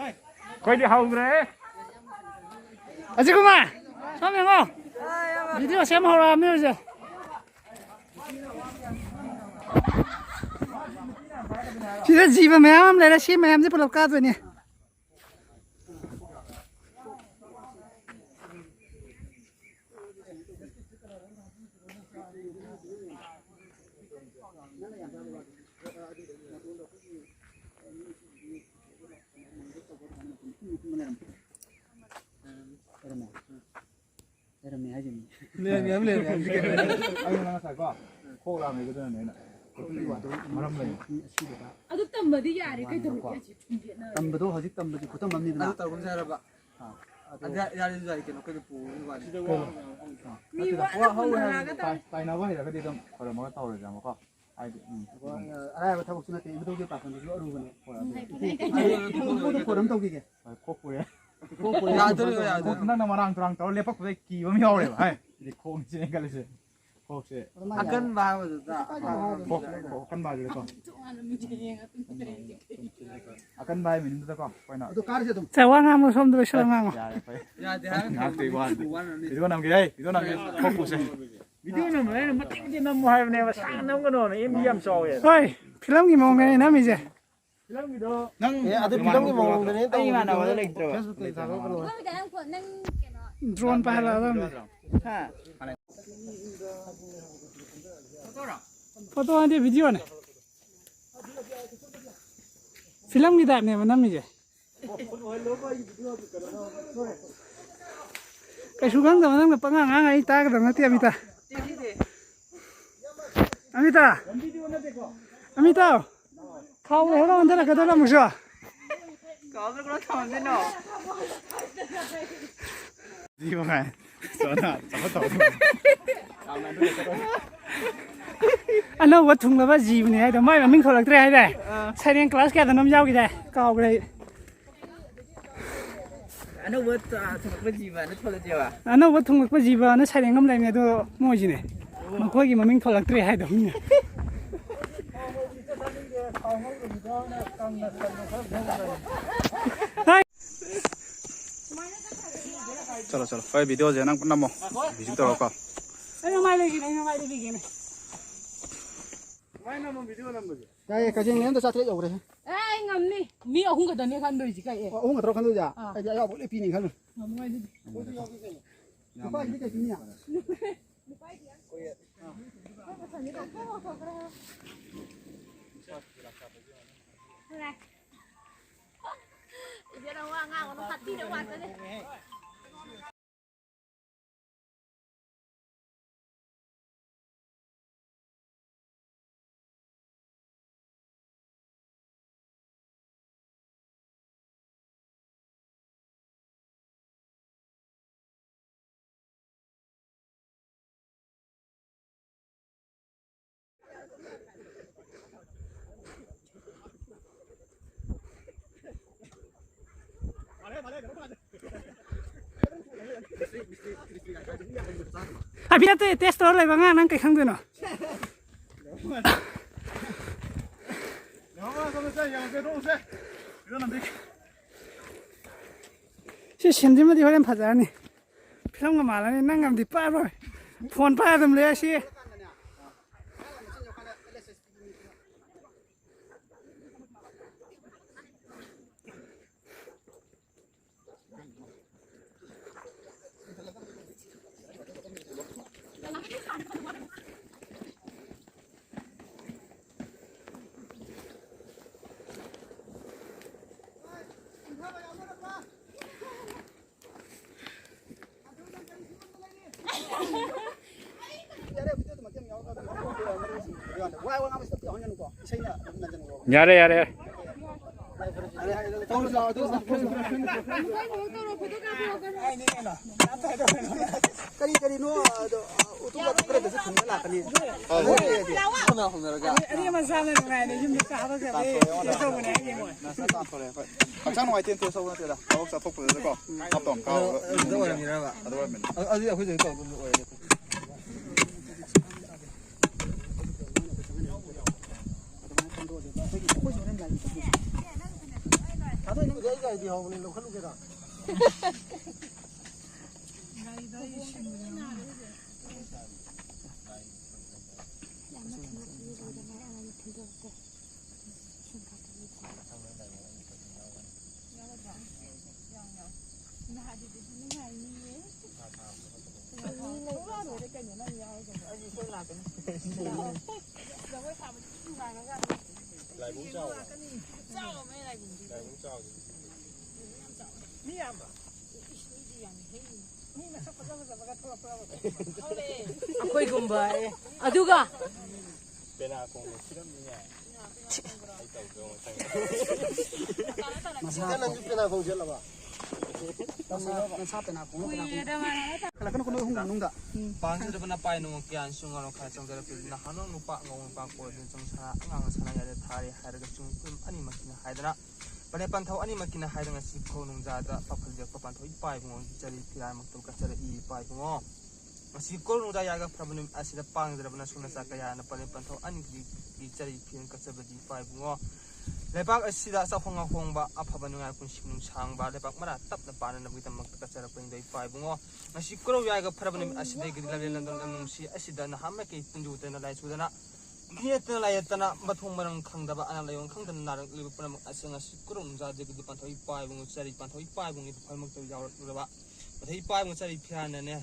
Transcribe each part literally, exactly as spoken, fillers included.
ꯑꯩꯈꯣꯏꯗꯤ ꯍꯧꯈ꯭ꯔꯦ꯫ ꯑꯁꯤ ꯀꯨꯃꯥꯔ, ꯁꯣꯝ ꯌꯦꯡꯉꯣ꯫ ꯚꯤꯗꯤꯑꯣ ꯁꯦꯝ ꯍꯧꯔꯛꯑꯕꯅꯤ ꯍꯧꯖꯤꯛ꯫ ꯁꯤꯗ ꯖꯤꯕ ꯃꯌꯥꯝ ꯑꯃ ꯂꯩꯔꯦ꯫ ꯁꯤ ꯃꯌꯥꯝꯁꯦ ꯄꯨꯂꯞ ꯀꯥꯗꯣꯏꯅꯦ꯫ ꯂꯩꯔꯝꯃꯦ ꯍꯥꯏꯁꯤꯅꯤ꯫ ꯂꯩꯔꯝꯃꯦ ꯍꯥꯏꯕ, ꯂꯩꯔꯝꯃꯦ ꯍꯥꯏꯕ꯫ ꯑꯩꯅ ꯉꯁꯥꯏꯀꯣ, ꯈꯣꯛ ꯂꯥꯝꯃꯦ, ꯑꯗꯨꯅꯅꯦ ꯑꯩꯅ꯫ ꯃꯔꯝ ꯂꯩ꯫ ꯑꯗꯨ ꯇꯝꯕꯗꯤ ꯌꯥꯔꯦ, ꯀꯩꯗꯧꯔꯒꯦ? ꯇꯝꯕꯗꯣ ꯍꯧꯖꯤꯛ ꯇꯝꯕꯗꯤ ꯈꯨꯇꯝ ꯑꯃꯅꯤꯗꯅ꯫ ꯑꯗꯨ ꯇꯧꯒꯨꯝꯁꯦ ꯍꯥꯏꯔꯕ? ꯑꯥ, ꯑꯗꯨ ꯑꯗ ꯌꯥꯔꯦ, ꯑꯗꯨ ꯌꯥꯔꯦ, ꯀꯩꯅꯣ, ꯑꯩꯈꯣꯏꯗꯤ ꯄꯨꯕꯒꯤ ꯋꯥꯅꯤ꯫ ꯀꯩꯅꯣ? ꯑꯥ, ꯃꯤ ꯅꯠꯇꯦꯗ, ꯋꯥ ꯋꯥ ꯍꯧꯋꯦ ꯍꯪꯅꯔꯒ ꯍꯥꯏꯕ꯫ ꯇꯧ꯫ ꯇꯥꯏ-, ꯇꯥꯏꯅꯕ ꯍꯩꯔꯒꯗꯤ ꯑꯗꯨꯝ ꯈꯣꯏꯔꯝꯃꯒ ꯇꯧꯔꯁꯦꯕꯀꯣ꯫ ꯍꯥꯏꯗꯤ, ꯎꯝ, ꯑꯗꯨꯒ, ꯑ, ꯑꯔꯥꯏꯕ ꯊꯕꯛꯁꯨ ꯅꯠꯇꯦ, ꯏꯕꯨꯙꯧꯒꯤ ꯄꯥꯈꯣꯟꯗꯨꯁꯨ ꯑꯔꯨꯕꯅꯦ꯫ ꯍꯣꯏ, ꯑꯗꯨ ꯎꯝ, ꯍꯩ, ꯍꯩ, ꯍꯩ, ꯍꯩ꯫ ꯏꯕꯨꯙꯧꯗ ꯈꯣꯏꯔꯝ ꯇꯧꯈꯤꯒꯦ꯫ ꯍꯣꯏ, ꯈꯣꯛ ꯄꯨꯔꯦ꯫ ꯈꯣꯛ ꯄꯨꯔꯦ꯫ ꯌꯥꯗꯣꯔꯤꯕ, ꯌꯥꯗꯣꯔꯤꯕ꯫ ꯈꯣꯛ ꯅꯪꯅ ꯃꯔꯥꯡ ꯇꯨꯔꯥꯡ ꯇꯧꯔ ꯂꯦꯞꯄꯛꯄꯗ ꯑꯩ ꯀꯤꯕ ꯑꯃ ꯌꯥꯎꯔꯦꯕ꯫ ꯍꯥꯏ, ꯁꯤꯗꯤ ꯈꯣꯡꯁꯦ ꯈꯜꯂꯤꯁꯦ꯫ ꯈꯣꯛꯁꯦ꯫ ꯑꯗꯨꯃꯥꯏꯅ ꯑꯀꯟꯕ ꯍꯥꯏꯕꯗꯨꯗ꯫ ꯈꯣꯛ, ꯈꯣꯛ ꯑꯀꯟꯕ ꯍꯥꯏꯁꯤꯗꯀꯣ꯫ ꯑꯀꯟꯕ ꯍꯥꯏ ꯃꯤꯅꯤꯡꯗꯨꯗꯀꯣ, ꯑꯩꯈꯣꯏꯅ ꯑꯗꯨ ꯀꯥꯔꯁꯦ ꯑꯗꯨꯝ꯫ ꯁꯦ, ꯋꯥ ꯉꯥꯡꯕ ꯁꯣꯝꯗ ꯂꯣꯏꯁꯤꯜꯂ ꯉꯥꯡꯉꯣ꯫ ꯌꯥꯔꯦ, ꯐꯩ꯫ ꯌꯥꯗꯦ ꯍꯥꯏꯕ ꯉꯥꯏꯍꯥꯛꯇꯤ ꯋꯥꯅꯤ꯫ ꯋꯥꯅꯤ꯫ ꯚꯤꯗꯤꯑꯣ ꯅꯝꯒꯦ, ꯍꯦ, ꯚꯤꯗꯤꯑꯣ ꯅꯝꯒꯦ꯫ ꯈꯣꯛ ꯄꯨꯁꯦ꯫ ꯚꯤꯗꯤꯑꯣ ꯅꯝꯕ ꯍꯥꯏꯅ ꯃꯇꯦꯛ ꯃꯇꯦꯛ ꯅꯝꯃꯨ ꯍꯥꯏꯕꯅꯦꯕ, ꯁꯥꯡꯅ ꯅꯝꯒꯅꯣꯅ, ꯑꯦꯝ ꯕꯤ ꯌꯥꯝ ꯆꯥꯎꯋꯦ꯫ ꯍꯣꯏ, ꯐꯤꯂꯝꯒꯤ ꯃꯑꯣꯡꯗꯅꯦ ꯅꯝꯃꯤꯁꯦ꯫ ꯐꯤꯂꯝꯒꯤꯗꯣ ꯅꯪ ꯑꯦ, ꯑꯗꯨ ꯐꯤꯂꯝꯒꯤ ꯃꯑꯣꯡꯗꯅꯦ ꯑꯩ ꯇꯧꯕꯗꯣ꯫ ꯏꯃꯥꯟꯅꯕꯗ ꯂꯩꯇ꯭ꯔꯕ? Facebook ꯇ ꯊꯥꯒꯠꯂꯛꯀꯅꯣ꯫ ꯅꯪ ꯀꯩꯅꯣ ꯗ꯭ꯔꯣꯟ ꯄꯥꯏꯍꯜꯂꯛꯑꯗꯕꯅꯤ꯫ ꯍꯥ? ꯐꯣꯇꯣ ꯅꯠꯇꯦ, ꯚꯤꯗꯤꯑꯣꯅꯦ꯫ ꯐꯤꯂꯝꯒꯤ ꯇꯥꯏꯞꯅꯦꯕ ꯅꯝꯃꯤꯁꯦ꯫ ꯀꯩꯁꯨ ꯈꯪꯗꯕ ꯅꯪꯅ ꯄꯉꯥꯡ ꯉꯥꯡꯉ ꯑꯩ ꯇꯥꯒꯗꯕ ꯅꯠꯇꯦ, ꯑꯃꯤꯇꯥ꯫ ꯑꯃꯤꯇꯥ! ꯑꯃꯤꯇꯥ! ꯈꯥꯎ ꯂꯩꯍꯧꯔ ꯑꯣꯟꯊꯔꯛꯀꯗꯧꯔ ꯑꯃꯨꯛꯁꯨ꯫ ꯀꯥꯎꯗ ꯀꯃꯥꯏ ꯊꯝꯃꯝꯗꯣꯏꯅꯣ? ꯖꯤꯕ ꯀꯥꯏ꯫ ꯆꯠꯅ ꯆꯠꯄ ꯇꯧꯔꯦ꯫ ꯑꯅꯧꯕ ꯊꯨꯡꯂꯕ ꯖꯤꯕꯅꯤ ꯍꯥꯏꯗꯣ, ꯃꯥꯏ ꯃꯃꯤꯡ ꯊꯣꯛꯂꯛꯇ꯭ꯔꯦ ꯍꯥꯏꯗꯥꯏ? ꯑꯥ꯫ ꯁꯩꯔꯦꯡ ꯀ꯭ꯂꯥꯁ ꯀꯌꯥꯗꯅꯣꯝ ꯌꯥꯎꯈꯤꯗꯥꯏ? ꯀꯥꯎꯈ꯭ꯔꯦ ꯑꯩ꯫ ꯑꯅꯧꯕ ꯊ-, ꯊꯣꯛꯂꯛꯄ ꯖꯤꯕꯅ ꯊꯣꯛꯂꯛꯑꯦꯕ꯫ ꯑꯅꯧꯕ ꯊꯨꯡꯂꯛꯄ ꯖꯤꯕꯅ ꯁꯩꯔꯦꯡ ꯑꯃ ꯂꯩꯕꯅꯦ, ꯑꯗꯣ ꯃꯣꯏꯁꯤꯅꯦ꯫ ꯃꯈꯣꯏꯒꯤ ꯃꯃꯤꯡ ꯊꯣꯛꯂꯛꯇ꯭ꯔꯦ ꯍꯥꯏꯗꯣ ꯃꯤꯅ꯫ ꯆꯠꯂꯣ, ꯆꯠꯂꯣ꯫ ꯍꯣꯏ, ꯚꯤꯗꯤꯑꯣꯁꯦ ꯅꯪ ꯅꯝꯃꯣ꯫ ꯍꯧꯖꯤꯛ ꯇꯧꯔꯣꯀꯣ꯫ ꯑꯩ ꯃꯃꯥꯏ ꯂꯩꯒꯦꯅꯦ, ꯑꯩ ꯃꯃꯥꯏ ꯂꯩꯕꯤꯒꯦꯅꯦ꯫ ꯌꯥꯏꯌꯦ, ꯀꯛꯆꯤꯡ ꯑꯝꯗ ꯆꯥꯇ꯭ꯔꯦꯠ ꯌꯧꯈ꯭ꯔꯦ꯫ ꯑꯦ, ꯑꯩ ꯉꯝꯅꯤ꯫ ꯃꯤ ꯑꯍꯨꯝ ꯈꯛꯇꯅꯦ ꯈꯟꯗꯣꯏꯁꯦ, ꯀꯛꯑꯦ꯫ ꯑꯣ, ꯑꯍꯨꯝ ꯈꯛꯇꯔꯣ ꯈꯟꯗꯣꯏꯁꯦ? ꯑꯥ꯫ ꯑꯩꯗꯤ ꯑꯌꯥꯎꯕ ꯂꯣꯏ ꯄꯤꯅꯤ ꯈꯜꯂꯨ꯫ ꯉꯝꯃꯣꯏ ꯑꯗꯨꯗꯤ꯫ ꯂꯨꯄꯥꯒꯤꯗꯤ ꯀꯩ ꯄꯤꯅꯤ? ꯏꯕꯦꯝꯃ, ꯋꯥ ꯉꯥꯡꯒꯅꯨ, ꯍꯥꯠꯄꯤꯅ ꯋꯥ ꯉꯥꯡꯒꯅꯨ꯫ ꯑꯕꯤ ꯅꯠꯇꯦ, ꯇꯦꯁ ꯇꯧꯔ ꯂꯩꯕ ꯑꯉꯥꯡ, ꯅꯪ ꯀꯩ ꯈꯪꯗꯣꯏꯅꯣ? ꯁꯤ ꯁꯤꯟꯁꯤꯃꯗꯤ ꯍꯣꯔꯦꯟ ꯐꯖꯔꯅꯤ꯫ ꯐꯤꯂꯝꯒ ꯃꯥꯜꯂꯅꯤ꯫ ꯅꯪ ꯑꯃꯗꯤ ꯄꯥꯏꯔꯣꯏ꯫ ꯐꯣꯟ ꯄꯥꯏꯔ ꯑꯗꯨꯝ ꯂꯩ ꯁꯤ꯫ ꯌꯥꯔꯦ, ꯌꯥꯔꯦ, ꯌꯥꯔꯦ꯫ ꯀꯔꯤ ꯀꯔꯤꯅꯣ ꯑꯗꯣ, ꯎꯇꯨꯞ ꯋꯥꯇꯨꯞ ꯈꯔꯗꯁꯨ ꯊꯤꯟꯕ ꯂꯥꯛꯀꯅꯤ꯫ ꯑꯗꯨ ꯂꯩꯔꯗꯤ ꯑꯔꯦꯝꯕ ꯆꯥꯕ ꯅꯨꯡꯉꯥꯏꯅ ꯌꯨꯝꯗ ꯆꯥꯕ ꯈꯔ ꯇꯦꯁ ꯇꯧꯕꯅꯦ ꯍꯥꯏꯒꯦ ꯃꯣꯏ꯫ ꯅꯁꯥ ꯇꯥꯟꯊꯣꯔꯛꯑꯦ ꯑꯩꯈꯣꯏ꯫ ꯍꯛꯆꯥꯡ ꯅꯨꯡꯉꯥꯏꯇꯦꯅ ꯇꯦꯁ ꯇꯧꯕ ꯅꯠꯇꯦꯗ꯫ ꯊꯕꯛ ꯆꯠꯊꯣꯛꯄꯗꯨꯗꯀꯣ꯫ ꯇꯞ ꯇꯞꯅ ꯀꯥꯎꯔꯒ ꯑꯗꯨꯗ ꯑꯣꯏꯔꯝꯃꯤꯔꯕ? ꯑꯗꯨ ꯑꯣꯏꯔꯝꯃꯤꯅꯤ꯫ ꯑꯗꯨ, ꯑꯗꯨꯗꯤ ꯑꯩꯈꯣꯏꯗꯁꯨ ꯇꯧꯗꯣꯏꯅꯤ ꯑꯣꯏꯔꯗꯤ꯫ ꯊꯥꯗꯣꯛꯏꯗꯨꯕꯨꯗꯤ ꯑꯩ ꯒꯥꯔꯤꯗꯤ ꯍꯧꯕꯅꯤ, ꯂꯧꯈꯠꯂꯨꯒꯦꯔꯥ? ꯂꯥꯏꯕꯨꯡ ꯆꯥꯎꯕ꯭ꯔꯥ? ꯂꯥꯏꯕꯨꯡ ꯆꯥꯎꯕ꯭ꯔꯥ? ꯃꯤ ꯌꯥꯝꯕ꯭ꯔꯣ? ꯏꯁ, ꯃꯤꯗꯤ ꯌꯥꯝꯃꯤꯍꯦ꯫ ꯃꯤ ꯃꯁꯛ ꯐꯖ ꯐꯖꯕꯒ ꯊꯣꯛꯂꯛꯄ꯭ꯔꯕ? ꯊꯣꯛꯂꯛꯑꯦ꯫ ꯑꯩꯈꯣꯏꯒꯨꯝꯕ, ꯑꯦ꯫ ꯑꯗꯨꯒ ꯄꯦꯅꯥ ꯈꯣꯡꯕ ꯊꯤꯔꯝꯅꯤꯅꯦ꯫ ꯑꯩ ꯇꯧꯗ꯭ꯔꯣ ꯃꯊꯪ? ꯃꯁꯥ ꯅꯪꯁꯨ ꯄꯦꯅꯥ ꯈꯣꯡ ꯆꯠꯂꯕ? ꯅꯁꯥ, ꯅꯁꯥ ꯄꯦꯅꯥ ꯈꯣꯡ ꯄꯦꯅꯥ ꯈꯣꯡ꯫ ꯍꯜꯂꯛꯀꯅꯨ, ꯀꯣ, ꯅꯣꯏ ꯑꯍꯨꯝꯒꯤ ꯃꯅꯨꯡꯗ꯫ ꯄꯥꯝꯖꯗ꯭ꯔꯕ ꯅꯄꯥꯏ ꯅꯣꯡꯃ ꯀꯌꯥꯅꯁꯨ ꯉꯥꯎꯔꯣ ꯈꯔ ꯆꯪꯖꯔꯛꯄꯤꯗꯨꯅ ꯍꯥꯅꯧ ꯅꯨꯄꯥ ꯑꯉꯧꯕ ꯅꯨꯄꯥ ꯀꯣꯏꯗꯨꯅ ꯆꯣꯡꯁꯥꯅ ꯑꯉꯥꯡ ꯁꯥꯟꯅ ꯌꯥꯗꯦ ꯊꯥꯔꯦ ꯍꯥꯏꯔꯒ ꯆꯨꯝ ꯐꯤꯂꯝ ꯑꯅꯤꯃꯛꯀꯤꯅ ꯍꯥꯏꯗꯅ ꯄꯅꯦ ꯄꯟꯊꯧ ꯑꯅꯤꯃꯛꯀꯤꯅ ꯍꯥꯏꯗꯅ ꯉꯁꯤ ꯈꯣꯡ ꯅꯨꯡꯖꯥꯗ ꯄꯥꯈꯠ ꯌꯦꯛꯄ ꯄꯟꯊꯧ ꯏꯄꯥ ꯏꯕꯨꯡꯉꯣꯒꯤ ꯆꯔꯤ ꯐꯤꯔꯥꯃꯛꯇꯕꯨ ꯀꯠꯆꯔꯛꯏ ꯏꯄꯥ ꯏꯕꯨꯡꯉꯣ꯫ ꯉꯁꯤ ꯀꯣꯔꯧꯅꯨꯡꯗ ꯌꯥꯏꯒ ꯐ꯭ꯔꯕ ꯅꯨꯃꯤꯠ ꯑꯁꯤꯗ ꯄꯥꯡꯖꯔꯕ ꯅꯁꯨ ꯅꯆꯥ ꯀꯌꯥꯅ ꯄꯂꯦꯝ ꯄꯟꯊꯧ ꯑꯅꯤꯒꯤ ꯆꯔꯤ ꯐꯤꯔꯦꯟ ꯀꯠꯆꯕꯗꯤ ꯏꯄꯥ ꯏꯕꯨꯡꯉꯣ꯫ ꯂꯩꯕꯥꯛ ꯑꯁꯤꯗ ꯆꯥꯎꯈꯣꯡ ꯉꯥꯍꯣꯡꯕ ꯑꯐꯕ ꯅꯨꯡꯉꯥꯏ ꯄꯨꯟꯁꯤ ꯅꯨꯡꯁꯥꯡꯕ ꯂꯩꯕꯥꯛ ꯃꯔꯥ ꯇꯞꯅ ꯄꯥꯟꯅꯅꯕꯒꯤꯗꯃꯛꯇ ꯀꯠꯆꯔꯛꯄꯅꯤꯗ ꯏꯄꯥ ꯏꯕꯨꯡꯉꯣ꯫ ꯉꯁꯤ ꯀꯣꯔꯧ ꯌꯥꯏꯒ ꯐ꯭ꯔꯕ ꯅꯨꯃꯤꯠ ꯑꯁꯤꯗꯒꯤꯗꯤ ꯂꯝꯂꯦꯟ ꯂꯝꯗꯝ ꯂꯝ ꯅꯨꯡꯁꯤ ꯑꯁꯤꯗ ꯅꯍꯥꯃꯥꯏꯀꯩ ꯇꯤꯟꯖꯨꯗꯅ ꯂꯥꯏꯆꯨꯗꯅ ꯌꯦꯠꯇꯅ ꯂꯥꯏꯌꯦꯠꯇꯅ ꯃꯊꯣꯡ ꯃꯔꯝ ꯈꯪꯗꯕ ꯑꯅꯥ ꯂꯥꯏꯑꯣꯡ ꯈꯪꯗꯅ ꯅꯥꯔꯛꯂꯤꯕ ꯄꯨꯝꯅꯃꯛ ꯑꯁꯤ ꯉꯁꯤ ꯀꯣꯔꯧꯅꯨꯡꯗ ꯗꯦꯕꯒꯤ ꯄꯟꯊꯧ ꯏꯄꯥ ꯏꯕꯨꯡꯉꯣ ꯆꯔꯤ ꯄꯟꯊꯧ ꯏꯄꯥ ꯏꯕꯨꯡꯉꯣ ꯏꯕꯨꯡꯉꯣ ꯏꯄꯥ ꯏꯕꯨꯡꯉꯣ ꯆꯔꯤ ꯐꯤꯔꯥꯟꯅꯅꯦ꯫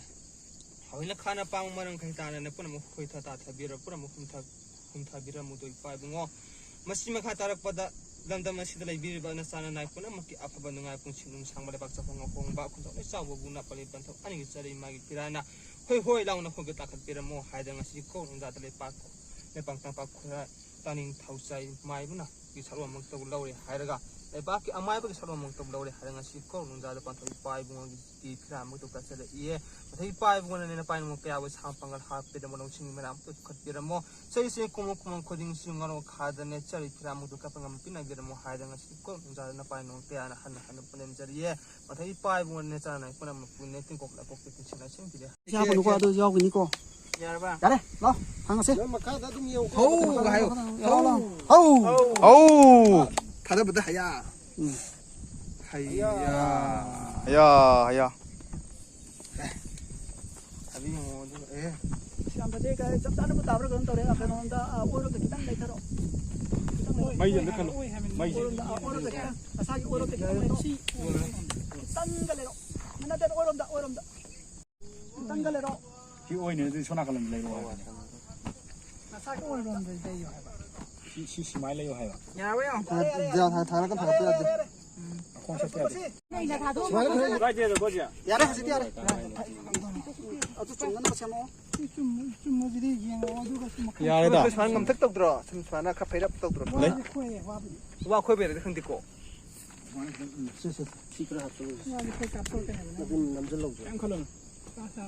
ꯍꯧꯖꯤꯛꯅ ꯈꯥꯅ ꯄꯥꯡꯕ ꯃꯔꯝ ꯈꯩ ꯇꯥꯗꯅ ꯄꯨꯝꯅꯃꯛ ꯈꯣꯏꯊ ꯇꯥꯊꯕꯤꯔ ꯄꯨꯝꯅꯃꯛ ꯍꯨꯝꯊ-, ꯍꯨꯝꯊꯕꯤꯔꯝꯃꯨꯗꯣ ꯏꯄꯥ ꯏꯕꯨꯡꯉꯣ꯫ ꯃꯁꯤ ꯃꯈꯥ ꯇꯥꯔꯛꯄꯗ ꯂꯝꯗꯝ ꯑꯁꯤꯗ ꯂꯩꯕꯤꯔꯤꯕ ꯅꯆꯥ ꯅꯅꯥꯏ ꯄꯨꯝꯅꯃꯛꯀꯤ ꯑꯐꯕ ꯅꯨꯡꯉꯥꯏ ꯄꯨꯟꯁꯤ ꯅꯨꯡꯁꯥꯡꯕ ꯂꯩꯕꯥꯛ ꯆꯥꯎꯈꯣꯡ ꯉꯥꯍꯣꯡꯕ ꯈꯨꯟꯖꯥꯎ ꯂꯣꯏ ꯆꯥꯎꯕꯕꯨ ꯅꯥꯄꯜꯂꯤ ꯄꯟꯊꯧ ꯑꯅꯤꯒꯤ ꯆꯔꯩ ꯃꯥꯒꯤ ꯐꯤꯔꯥꯅ ꯍꯣꯏ ꯍꯣꯏ ꯂꯥꯎꯅ ꯍꯣꯏꯒ ꯇꯥꯈꯠꯄꯤꯔꯝꯃꯣ ꯍꯥꯏꯗꯅ ꯉꯁꯤ ꯀꯣꯛ ꯅꯨꯡꯗꯥꯗ ꯂꯩꯄꯥꯛ ꯂꯩꯄꯥꯛ ꯇꯝꯄꯥꯛ ꯈꯨꯔꯥꯏ ꯇꯥꯅꯤꯡ ꯊꯧꯁꯥꯏ ꯃꯥꯏꯕꯅ ꯒꯤ ꯁꯛꯂꯣꯟꯃꯛꯇꯕꯨ ꯂꯧꯔꯦ ꯍꯥꯏꯔꯒ ꯂꯩꯕꯥꯛꯀꯤ ꯑꯃꯥꯏꯕꯒꯤ ꯁꯛꯂꯣꯟꯃꯛꯇꯕꯨ ꯂꯧꯔꯦ ꯍꯥꯏꯔꯒ ꯉꯁꯤ ꯀꯣꯛ ꯅꯨꯡꯗꯥꯗ ꯄꯟꯊꯧ ꯏꯄꯥ ꯏꯕꯨꯡꯉꯣꯒꯤ ꯐꯤꯔꯥꯃꯛꯇꯕꯨ ꯀꯠꯆꯔꯛꯏꯌꯦ꯫ ꯃꯊꯪ ꯏꯄꯥ ꯏꯕꯨꯡꯉꯣꯅꯅꯦ ꯅꯄꯥꯏ ꯅꯣꯡꯃ ꯀꯌꯥꯕꯨ ꯁꯥ ꯄꯥꯡꯒꯜ ꯍꯥꯞꯄꯤꯔꯝꯃꯣ ꯂꯧꯁꯤꯡꯒꯤ ꯃꯔꯥ ꯑꯃꯠꯇ ꯄꯨꯈꯠꯄꯤꯔꯝꯃꯣ꯫ ꯆꯍꯤꯁꯦ ꯀꯨꯝꯃ ꯀꯨꯝꯃ ꯈꯨꯗꯤꯡꯁꯨ ꯉꯥꯔꯣꯛ ꯈꯥꯗꯅꯦ ꯆꯔꯤ ꯐꯤꯔꯥꯃꯨꯗꯨ ꯀꯠꯄ ꯉꯝꯕ ꯄꯤꯅꯕꯤꯔꯝꯃꯣ ꯍꯥꯏꯗꯅ ꯉꯁꯤ ꯀꯣꯛ ꯅꯨꯡꯖꯥꯗ ꯅꯄꯥꯏ ꯅꯣꯡꯃ ꯀꯌꯥꯅ ꯍꯟꯅ ꯍꯟꯅ ꯄꯨꯅꯦꯝꯖꯔꯤꯌꯦ꯫ ꯃꯊꯪ ꯏꯄꯥ ꯏꯕꯨꯡꯉꯣꯅꯅꯦ ꯆꯥꯅꯉꯥꯏ ꯄꯨꯝꯅꯃꯛꯄꯨꯅꯦ ꯇꯤꯡꯀꯣꯛ ꯂꯥꯏꯀꯣꯛꯇ ꯇꯤꯟꯁꯤꯟꯅ ꯁꯤꯟꯕꯤꯔꯦ꯫ ꯌꯥꯎꯒꯅꯨꯀꯣ, ꯑꯗꯨ ꯌꯥꯎꯒꯅꯤꯀꯣ꯫ ꯌꯥꯔꯕ? ꯌꯥꯔꯦ, ꯂꯥꯛꯑꯣ, ꯍꯥꯡꯉꯁꯤ꯫ ꯅꯪ ꯃꯈꯥꯗ ꯑꯗꯨꯝ ꯌꯦꯡꯉꯨ꯫ ꯍꯧ ꯍꯥꯏꯌꯣ꯫ ꯂꯥꯛꯑꯣ, ꯂꯥꯛꯑꯣ꯫ ꯍꯧ꯫ ꯍꯧ꯫ ꯊꯥꯗꯕꯗ ꯍꯌꯥ꯫ ꯎꯝ꯫ ꯍꯌꯥ꯫ ꯍꯌꯥ, ꯍꯌꯥ꯫ ꯊꯥꯕꯤ ꯌꯦꯡꯉꯣ, ꯑꯗꯨꯒ, ꯑꯦ꯫ ꯌꯥꯝ ꯐꯖꯩ, ꯀꯥꯏ ꯆꯞ ꯆꯥꯅꯕꯨ ꯇꯥꯕ꯭ꯔꯥ ꯀꯩꯅꯣꯝ ꯇꯧꯔꯦ꯫ ꯀꯩꯅꯣꯝꯗ, ꯑ, ꯑꯣꯏꯔꯣꯝꯗ ꯈꯤꯇꯪ ꯂꯩꯊꯔꯣ꯫ ꯈꯤꯇꯪ ꯂꯩꯊꯔꯣ꯫ ꯃꯩꯁꯦ ꯑꯝꯇ ꯈꯜꯂꯣ꯫ ꯃꯩꯁꯦ꯫ ꯑꯣꯏꯔꯣꯝꯗ, ꯑ, ꯑꯣꯏꯔꯣꯝꯗ ꯈꯤꯇꯪ, ꯉꯁꯥꯏꯒꯤ ꯑꯣꯏꯔꯣꯝꯗ ꯈꯤꯇꯪ ꯂꯩꯔꯣ꯫ ꯈꯤꯇꯪꯒ ꯂꯩꯔꯣ꯫ ꯅꯠꯇꯦ, ꯑꯣꯏꯔꯣꯝꯗ, ꯑꯣꯏꯔꯣꯝꯗ꯫ ꯈꯤꯇꯪꯒ ꯂꯩꯔꯣ꯫ ꯁꯤ ꯑꯣꯏꯅ ꯑꯗꯨꯗꯤ ꯁꯣꯝ ꯅꯥꯀꯜ ꯑꯃ ꯂꯩꯔꯣ ꯍꯥꯏꯕꯅꯦ꯫ ꯉꯁꯥꯏꯒꯤ ꯑꯣꯏꯔꯣꯝꯗ ꯂꯩꯌꯣ ꯍꯥꯏꯕ꯫ ꯁꯤ, ꯁꯤ ꯁꯨꯃꯥꯏꯅ ꯂꯩꯌꯣ ꯍꯥꯏꯕ꯫ ꯌꯥꯔꯕ ꯌꯦꯡꯉꯣ꯫ ꯊꯥ-, ꯊꯥ-, ꯊꯥꯔꯒ ꯊꯥꯔꯛꯄ ꯌꯥꯗꯦ꯫ ꯃꯈꯣꯡ ꯆꯠꯄ ꯌꯥꯗꯦ꯫ ꯁꯨꯃꯥꯏꯅ ꯀꯥꯏꯗꯦꯗꯀꯣ, ꯁꯤ? ꯌꯥꯔꯦ, ꯍꯧꯖꯤꯛꯇꯤ ꯌꯥꯔꯦ꯫ ꯑꯗꯨ ꯆꯨꯝꯅꯅꯕ ꯁꯦꯝꯃꯛꯑꯣ꯫ ꯁꯤ ꯆꯨꯝ-, ꯆꯨꯝꯕꯁꯤꯗꯤ ꯌꯦꯡꯉꯣ, ꯑꯗꯨꯒ ꯁꯤ ꯃꯈꯜ ꯌꯥꯔꯦꯗ꯫ ꯁꯨꯃꯥꯏꯅ ꯉꯝꯊꯛ ꯇꯧꯗ꯭ꯔꯣ? ꯁꯨꯝ ꯁꯨꯃꯥꯏꯅ ꯈꯔ ꯐꯩꯔꯞ ꯇꯧꯗ꯭ꯔꯣ? ꯂꯩ꯫ ꯋꯥ ꯈꯣꯏꯌꯦ, ꯋꯥꯕꯨꯗꯤ꯫ ꯋꯥ ꯈꯣꯏꯕꯩꯔꯗꯤ ꯈꯪꯗꯦꯀꯣ꯫ ꯁꯤ, ꯁꯤ, ꯁꯤ ꯈꯔ ꯍꯥꯞꯆꯜꯂꯨ꯫ ꯋꯥꯁꯦ ꯈꯔ ꯀꯥꯞꯊꯣꯔꯛꯀꯅꯤ ꯍꯥꯏꯕꯅꯦ꯫ ꯑꯗꯨꯝ ꯅꯝꯁꯤꯜꯍꯧꯁꯦ꯫ ꯀꯩꯝ ꯈꯜꯂꯨꯅꯨ꯫ ꯆꯥ, ꯆꯥ꯫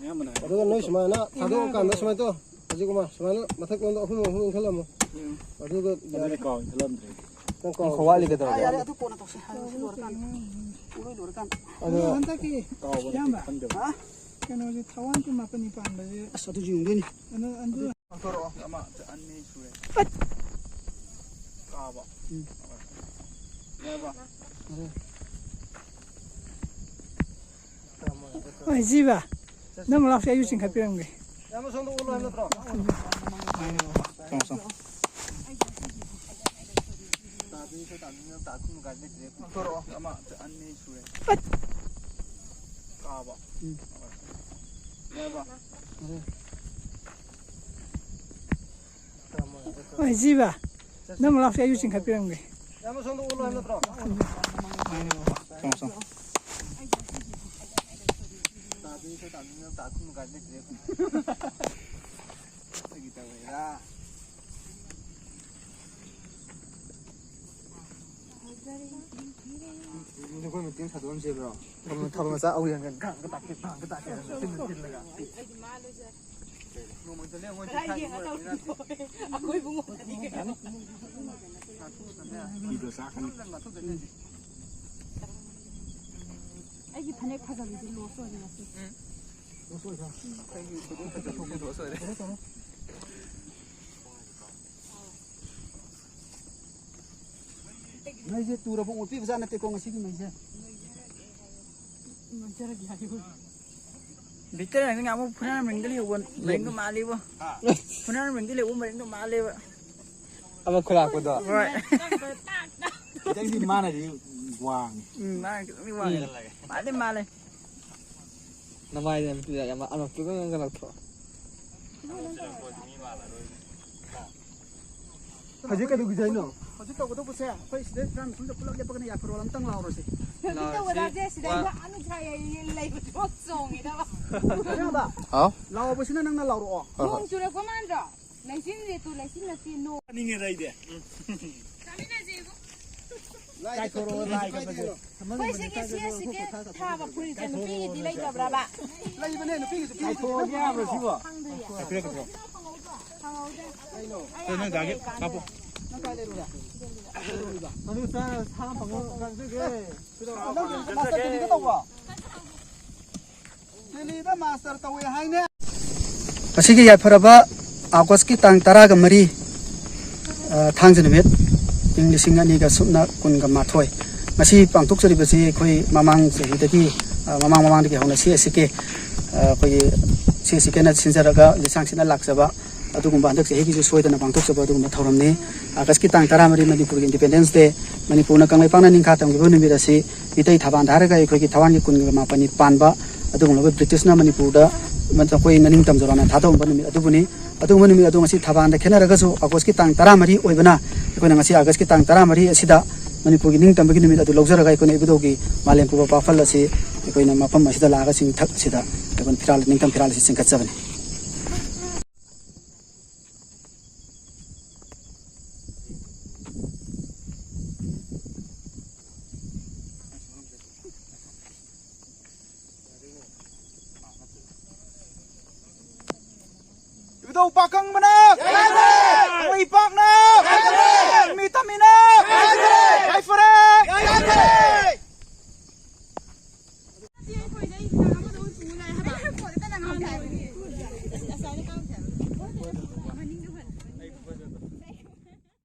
ꯑꯌꯥꯝꯕꯅ ꯍꯥꯏ꯫ ꯑꯗꯨꯒ ꯅꯣꯏ ꯁꯨꯃꯥꯏꯅ ꯊꯥꯗꯣꯛꯑꯀꯥꯟꯗ ꯁꯨꯃꯥꯏꯅ ꯇꯧ꯫ ꯍꯧꯖꯤꯛ ꯀꯨꯃꯥꯔ, ꯁꯨꯃꯥꯏꯅ ꯃꯊꯛꯂꯣꯝꯗ ꯑꯍꯨꯝ ꯑꯍꯨꯝ ꯏꯟꯈꯠꯂꯝꯃꯣ꯫ ꯎꯝ꯫ ꯑꯗꯨꯒ ꯑꯗꯨꯗꯤ ꯌꯥꯔꯦ꯫ ꯀꯥꯎ ꯏꯟꯈꯠꯂꯝꯗ꯭ꯔꯦ꯫ ꯅꯪ ꯀꯥꯎ꯫ ꯑꯃꯈꯛ ꯋꯥꯠꯂꯤ ꯀꯩꯗꯧꯔꯒꯦ? ꯑꯥ, ꯌꯥꯔꯦ, ꯑꯗꯨ ꯀꯣꯟꯅ ꯇꯧꯁꯦ꯫ ꯍꯥꯏꯔꯣ, ꯁꯤ ꯂꯣꯏꯔꯀꯥꯟꯗ꯫ ꯄꯨꯡꯂꯣꯏ ꯂꯣꯏꯔꯀꯥꯟꯗ꯫ ꯑꯗꯣ ꯍꯟꯗꯛꯀꯤ ꯀꯥꯎꯕ ꯅꯠꯇꯦ, ꯏꯌꯥꯝꯕ꯫ ꯈꯟꯗꯕ꯫ ꯍꯥ? ꯀꯩꯅꯣꯁꯦ, ꯊꯋꯥꯟ ꯀꯨꯟꯃꯥꯄꯟꯅꯤ ꯄꯥꯟꯕꯁꯦ꯫ ꯑꯁ, ꯑꯗꯨꯁꯨ ꯌꯦꯡꯗꯣꯏꯅꯤ꯫ ꯑꯗꯨ, ꯑꯗꯨ ꯂꯧꯊꯣꯔꯛꯑꯣ꯫ ꯑꯃ, ꯑꯅꯤ ꯁꯨꯔꯦ꯫ ꯀꯥꯕ꯫ ꯎꯝ꯫ ꯌꯥꯔꯕ? ꯌꯥꯔꯦ꯫ ꯍꯣꯏ, ꯖꯤꯕ, ꯅꯪ ꯂꯥꯛꯁꯦ, ꯑꯩꯁꯨ ꯆꯤꯡꯈꯠꯄꯤꯔꯝꯒꯦ꯫ ꯏꯌꯥꯝꯕ, ꯁꯣꯝꯗ ꯑꯣꯜꯂꯣ ꯍꯥꯏꯕ ꯅꯠꯇ꯭ꯔꯣ? ꯆꯪꯉꯣ, ꯆꯪꯉꯣ꯫ ꯇꯥꯗꯣꯏ ꯁꯣꯏ ꯇꯥꯗꯣꯏ ꯅꯪ ꯇꯥ ꯈꯨꯝꯃꯨ ꯀꯥꯏ ꯂꯩꯇ꯭ꯔꯦ꯫ ꯂꯧꯊꯣꯔꯛꯑꯣ꯫ ꯑꯃ, ꯑꯅꯤ ꯁꯨꯔꯦ꯫ ꯀꯥꯕ꯫ ꯎꯝ꯫ ꯌꯥꯔꯕ? ꯌꯥꯔꯦ꯫ ꯍꯣꯏ, ꯖꯤꯕ, ꯅꯪ ꯂꯥꯛꯁꯦ, ꯑꯩꯁꯨ ꯆꯤꯡꯈꯠꯄꯤꯔꯝꯒꯦ꯫ ꯏꯌꯥꯝꯕ, ꯁꯣꯝꯗ ꯑꯣꯜꯂꯣ ꯍꯥꯏꯕ ꯅꯠꯇ꯭ꯔꯣ? ꯆꯪꯉꯣ, ꯆꯪꯉꯣ꯫ ꯇꯥꯗꯣꯏ ꯁꯣꯏ ꯇꯥꯗꯣꯏ ꯅꯪ ꯇꯥ ꯈꯨꯝꯃꯨ ꯀꯥꯏ ꯂꯩꯇ꯭ꯔꯦ꯫ ꯐꯥꯒꯤ ꯇꯧꯕꯅꯤꯗ꯫ ꯑꯩꯈꯣꯏ ꯃꯩꯇꯩ ꯁꯥꯗꯣꯛ ꯑꯃ ꯆꯦꯜꯂꯨꯔꯣ? ꯊꯥꯕꯜ, ꯊꯥꯕꯜ ꯃꯆꯥ ꯑꯍꯧ ꯌꯦꯡꯉꯒ ꯒ꯭ꯔꯥꯡꯒ ꯇꯥꯛꯀꯦ, ꯒ꯭ꯔꯥꯡꯒ ꯇꯥꯛꯀꯦ ꯍꯥꯏꯅ ꯊꯤꯜꯂ ꯊꯤꯜꯂꯒ꯫ ꯅꯣꯡꯃꯩ ꯆꯠꯂꯦ, ꯃꯣꯏ ꯈꯔ ꯌꯦꯡꯉ ꯇꯧꯔꯤꯀꯣ꯫ ꯑꯩꯈꯣꯏ ꯏꯕꯨꯡꯉꯣꯗꯤ ꯀꯩꯅꯣ? ꯐꯤꯗꯣ ꯆꯥꯛꯀꯅꯤ꯫ ꯑꯩꯒꯤ ꯐꯅꯦꯛ ꯐꯖꯕꯤꯁꯦ ꯂꯣꯁ ꯑꯣꯏꯔꯦ ꯉꯁꯤ꯫ ꯃꯩꯁꯦ ꯇꯨꯔꯕ ꯑꯣꯠꯄꯤꯕꯖꯥꯠ ꯅꯠꯇꯦꯀꯣ ꯉꯁꯤꯒꯤ ꯃꯩꯁꯦ꯫ ꯕꯤꯇꯔ ꯅꯪ ꯑꯃꯨꯛ ꯐꯨꯅꯔ ꯃꯔꯤꯡꯗ ꯂꯩꯍꯧꯕ ꯃꯔꯤꯡꯗꯣ ꯃꯥꯜꯂꯤꯕꯣ꯫ ꯐꯨꯅꯔ ꯃꯔꯤꯡꯗ ꯂꯩꯍꯧꯕ ꯃꯔꯤꯡꯗꯣ ꯃꯥꯜꯂꯦꯕ꯫ ꯑꯃ ꯈꯨꯂꯥꯛꯄꯗꯣ꯫ ꯍꯣꯏ꯫ ꯈꯤꯇꯪꯗꯤ ꯃꯥꯅꯗꯤ ꯋꯥꯡꯉꯤ꯫ ꯎꯝ, ꯃꯥꯅ ꯈꯤꯇꯪꯗꯤ ꯋꯥꯡꯉꯤ꯫ ꯎꯝ꯫ ꯃꯥꯜꯂꯦ, ꯃꯥꯜꯂꯦ꯫ ꯅꯃꯥꯏꯗ ꯑꯃ ꯑꯅꯣꯛꯇꯨꯒ ꯉꯥꯡꯒꯠꯂꯛꯇ꯭ꯔꯣ? ꯍꯧꯖꯤꯛ ꯀꯩꯗꯧꯈꯤꯗꯣꯏꯅꯣ? ꯍꯧꯖꯤꯛ ꯇꯧꯒꯗꯧꯕꯁꯦ ꯑꯩꯈꯣꯏ ꯁꯤꯗ ꯐꯤꯔꯥꯟ ꯃꯐꯝꯗ ꯄꯨꯂꯞ ꯂꯦꯞꯄꯒꯅꯦ ꯌꯥꯏꯐꯔꯣꯜ ꯑꯝꯇꯪ ꯂꯥꯎꯔꯁꯦ꯫ ꯍꯧꯖꯤꯛ ꯇꯧꯒꯗꯕꯁꯦ ꯁꯤꯗ ꯋꯥ- ꯑꯩꯅ ꯑꯅꯨ ꯁꯥꯏ ꯂꯩꯕꯗꯣ ꯆꯣꯡꯉꯤꯗꯕ꯫ ꯀꯩꯅꯣꯕ? ꯍꯥꯎ? ꯂꯥꯎꯕꯁꯤꯅ ꯅꯪꯅ ꯂꯥꯎꯔꯛꯑꯣ꯫ ꯍꯣꯏ, ꯍꯣꯏ꯫ ꯅꯣꯡ ꯆꯨꯔꯛꯄ ꯃꯥꯟꯗ꯭ꯔꯣ? ꯂꯩꯆꯤꯟꯁꯦ ꯇꯨ ꯂꯩꯆꯤꯟ ꯅꯠꯇꯦ ꯅꯣꯡ꯫ ꯆꯥꯅꯤꯡꯉꯦꯗ ꯑꯩꯗꯤ꯫ ꯀꯥꯏꯊꯣꯔꯛꯑꯣ, ꯂꯥꯏ ꯀꯠꯄꯁꯦ꯫ ꯑꯩꯈꯣꯏ ꯁꯤꯒꯤ ꯁꯤ ꯑꯦꯁ ꯁꯤ ꯀꯦ ꯊꯥꯕ ꯐꯨꯔꯤꯠꯁꯦ ꯅꯨꯄꯤꯒꯤꯗꯤ ꯂꯩꯇꯕ꯭ꯔꯕ? ꯂꯩꯕꯅꯦ, ꯅꯨꯄꯤꯒꯤꯁꯨ ꯐꯨꯔꯤꯠ꯫ ꯀꯥꯏꯊꯣꯛꯑꯒꯦ ꯍꯥꯏꯕ꯭ꯔꯣ ꯁꯤꯕꯣ? ꯈꯪꯗꯦ꯫ ꯍꯥꯏꯐꯦꯠ ꯀꯥꯏꯊꯣꯛꯑꯣ꯫ ꯈꯪꯍꯧꯗꯦ꯫ ꯀꯩꯅꯣ, ꯒꯥꯒꯤ ꯀꯥꯞꯄꯣ꯫ ꯅꯪ ꯀꯥꯏ ꯂꯩꯔꯨꯔꯦ? ꯑꯗꯨ ꯆꯥ, ꯁꯥ ꯐꯪꯉꯣ, ꯀꯥꯟꯖꯒꯦ꯫ ꯅꯪ ꯃꯥꯁꯇꯔ ꯗꯤꯒ꯭ꯔꯤꯗ ꯇꯧꯕ꯭ꯔꯣ? ꯗꯦꯜꯂꯤꯗ ꯃꯥꯁꯇꯔ ꯇꯧꯋꯦ ꯍꯥꯏꯅꯦ꯫ ꯉꯁꯤꯒꯤ ꯌꯥꯏꯐꯔꯕ ꯑꯥꯒꯁꯀꯤ ꯇꯥꯡ ꯇꯔꯥꯒ ꯃꯔꯤ, ꯑ, ꯊꯥꯡꯖ ꯅꯨꯃꯤꯠ, ꯏꯪ ꯂꯤꯁꯤꯡ ꯑꯅꯤꯒ ꯁꯨꯞꯅ ꯀꯨꯟꯒ ꯃꯥꯊꯣꯏ꯫ ꯉꯁꯤ ꯄꯥꯡꯊꯣꯛꯆꯔꯤꯕꯁꯤ ꯑꯩꯈꯣꯏ ꯃꯃꯥꯡ ꯆꯍꯤꯗꯒꯤ, ꯑ, ꯃꯃꯥꯡ ꯃꯃꯥꯡꯗꯒꯤ ꯍꯧꯅ ꯁꯤ ꯑꯦꯁ ꯁꯤ ꯀꯦ, ꯑ, ꯑꯩꯈꯣꯏꯒꯤ ꯁꯤ ꯑꯦꯁ ꯁꯤ ꯀꯦꯅ ꯁꯤꯟꯖꯔꯒ ꯂꯤꯁꯥꯡ ꯁꯤꯠꯅ ꯂꯥꯛꯆꯕ ꯑꯗꯨꯒꯨꯝꯕ ꯍꯟꯗꯛ ꯆꯍꯤꯒꯤꯁꯨ ꯁꯣꯏꯗꯅ ꯄꯥꯡꯊꯣꯛꯆꯕ ꯑꯗꯨꯒꯨꯝꯕ ꯊꯧꯔꯝꯅꯤ꯫ ꯑꯥꯒꯁꯀꯤ ꯇꯥꯡ ꯇꯔꯥꯃꯔꯤ ꯃꯅꯤꯄꯨꯔꯒꯤ ꯏꯟꯗꯤꯄꯦꯟꯗꯦꯟꯁ ꯗꯦ, ꯃꯅꯤꯄꯨꯔꯅ ꯀꯪꯂꯩꯄꯥꯛꯅ ꯅꯤꯡꯈꯥ ꯇꯝꯈꯤꯕ ꯅꯨꯃꯤꯠ ꯑꯁꯤ ꯃꯤꯇꯩ ꯊꯕꯥꯟꯗ ꯍꯥꯏꯔꯒ ꯑꯩꯈꯣꯏꯒꯤ ꯊꯋꯥꯟꯒꯤ ꯀꯨꯟꯒ ꯃꯥꯄꯟꯅꯤ ꯄꯥꯟꯕ ꯑꯗꯨꯒꯨꯝꯂꯕ ꯕ꯭ꯔꯤꯇꯤꯁꯅ ꯃꯅꯤꯄꯨꯔꯗ ꯃꯈꯣꯏꯅ ꯅꯤꯡꯇꯝꯖ ꯔꯣꯅ ꯊꯥꯗꯣꯛꯂꯝꯕ ꯅꯨꯃꯤꯠ ꯑꯗꯨꯕꯨꯅꯤ꯫ ꯑꯗꯨꯒꯨꯝꯕ ꯅꯨꯃꯤꯠ ꯑꯗꯨ ꯉꯁꯤ ꯊꯕꯥꯟꯗ ꯈꯦꯠꯅꯔꯒꯁꯨ ꯑꯥꯒꯁꯀꯤ ꯇꯥꯡ ꯇꯔꯥꯃꯔꯤ ꯑꯣꯏꯕꯅ ꯑꯩꯈꯣꯏꯅ ꯉꯁꯤ ꯑꯥꯒꯁꯀꯤ ꯇꯥꯡ ꯇꯔꯥꯃꯔꯤ ꯑꯁꯤꯗ ꯃꯅꯤꯄꯨꯔꯒꯤ ꯅꯤꯡꯇꯝꯕꯒꯤ ꯅꯨꯃꯤꯠ ꯑꯗꯨ ꯂꯧꯖꯔꯒ ꯑꯩꯈꯣꯏꯅ ꯏꯕꯨꯙꯧꯒꯤ ꯃꯥꯂꯦꯝ ꯄꯨꯕ ꯄꯥꯐꯜ ꯑꯁꯤ ꯑꯩꯈꯣꯏꯅ ꯃꯐꯝ ꯑꯁꯤꯗ ꯂꯥꯛꯑꯒ ꯆꯤꯡꯊꯛ ꯑꯁꯤꯗ ꯑꯩꯈꯣꯏꯅ ꯐꯤꯔꯥꯜ, ꯅꯤꯡꯇꯝ ꯐꯤꯔꯥꯜ ꯑꯁꯤ ꯆꯤꯡꯈꯠꯆꯕꯅꯤ꯫ ꯏꯕꯨꯙꯧ ꯄꯥꯈꯪꯕꯅ! ꯀꯪꯂꯩꯄꯥꯛꯅ! ꯃꯤ ꯇꯝꯃꯤꯅ! ꯌꯥꯏꯐꯔꯦ!